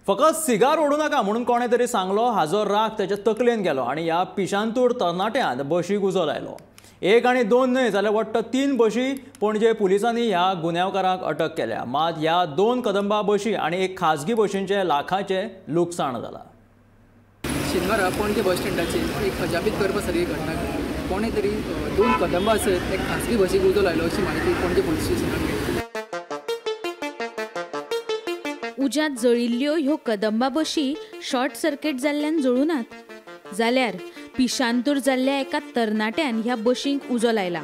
फकत सिगार ओडू नाका म्हणून कोणे तरी सांगलो, हाजो राग त्याच्या तकलेन गेलो आनी ह्या पिशांतूर तरणाट्यान बशीक उजो लायलो। 1 आनी 2 न्हय जाल्यार वट्ट 3 बशी पणजे पुलिसांनी ह्या गुन्यांवकाराक अटक केल्या। मात ह्या 2 कदंबा बशी आनी एक खाजगी बशींचे लाखाचे लुकसाण जाला। शेनवारा पणजे बस स्टँडाचेर एक अजापीत करपा सारकी घटना घडली। कोणे तरी 2 कदंबा सयत एक खाजगी बशीक उजो लायलो अशी म्हायती पणजे पुलीस स्टेशनान मेळ्ळी। उज्यांत जळिल्ल्यो ह्यो कदंबा बशी शॉर्ट सर्किट जाल्ल्यान जळूनात, जाल्यार पिशांतूर जाल्ल्या एका तरणाट्यान ह्या बशींक उजो लायला।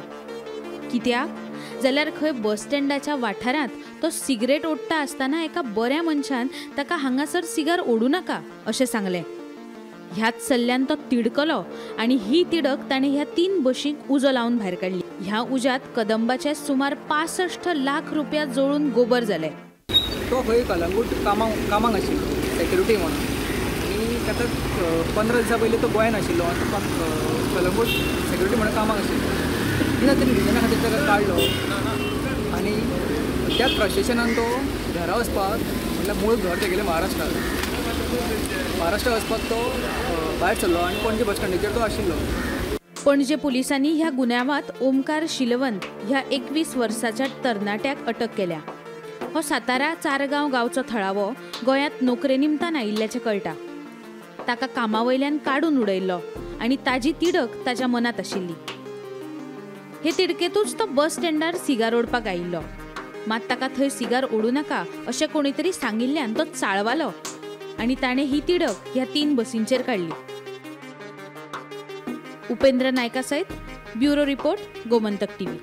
कित्याक जाल्यार खंय बस स्टँडाच्या वाठारांत तो सिगरेट ओडटा आसतना एका बऱ्या मनशान ताका हांगासर सिगार ओडू नाका अशें सांगलें। ह्याच सल्ल्यान तो तिडकलो आनी ही तिडक ताणें ह्या 3 बशींक उजो लावन भायर काडली। ह्या उज्यांत कदंबाचे सुमार 65 लाख रुपया जळून गोबर जाले। तो खंय कलंगूट कामाक आशिल्लो सेक्युरिटी म्हणून, आनी ताका 15 दिसां पयलीं तो गोंयान आशिल्लो आनी कलंगूट सेक्युरिटी म्हणून कामाक आशिल्लो। कित्याक तरी रिजना खातीर ताका काडलो आनी त्याच फ्रस्ट्रेशनान तो घरा वचपाक, म्हणल्यार मूळ घर तेगेलें महाराष्ट्राक, महाराष्ट्रा वचपाक तो भायर सरलो आनी पणजे बस स्टँडाचेर तो आशिल्लो। पणजे पुलिसांनी ह्या गुन्यांवांत ओमकार शिलवंत ह्या 21 वर्साच्या तरणाट्याक अटक केल्या। हो सातारा चारगांव गांवचो थळावो गोंयांत नोकरे निमतान आयिल्ल्याचें कळटा। ताका कामा वयल्यान काडून उडयल्लो आनी ताजी तिडक ताच्या मनांत आशिल्ली। हे तिडकेतूच तो बस स्टँडार सिगार ओडपाक आयिल्लो। मात ताका थंय सिगार ओडू नाका अशें कोणी तरी सांगिल्ल्यान तो चाळवालो आनी ताणें ही तिडक ह्या 3 बसींचेर काडली। उपेंद्र नायका सयत ब्युरो रिपोर्ट, गोमंतक टीव्ही।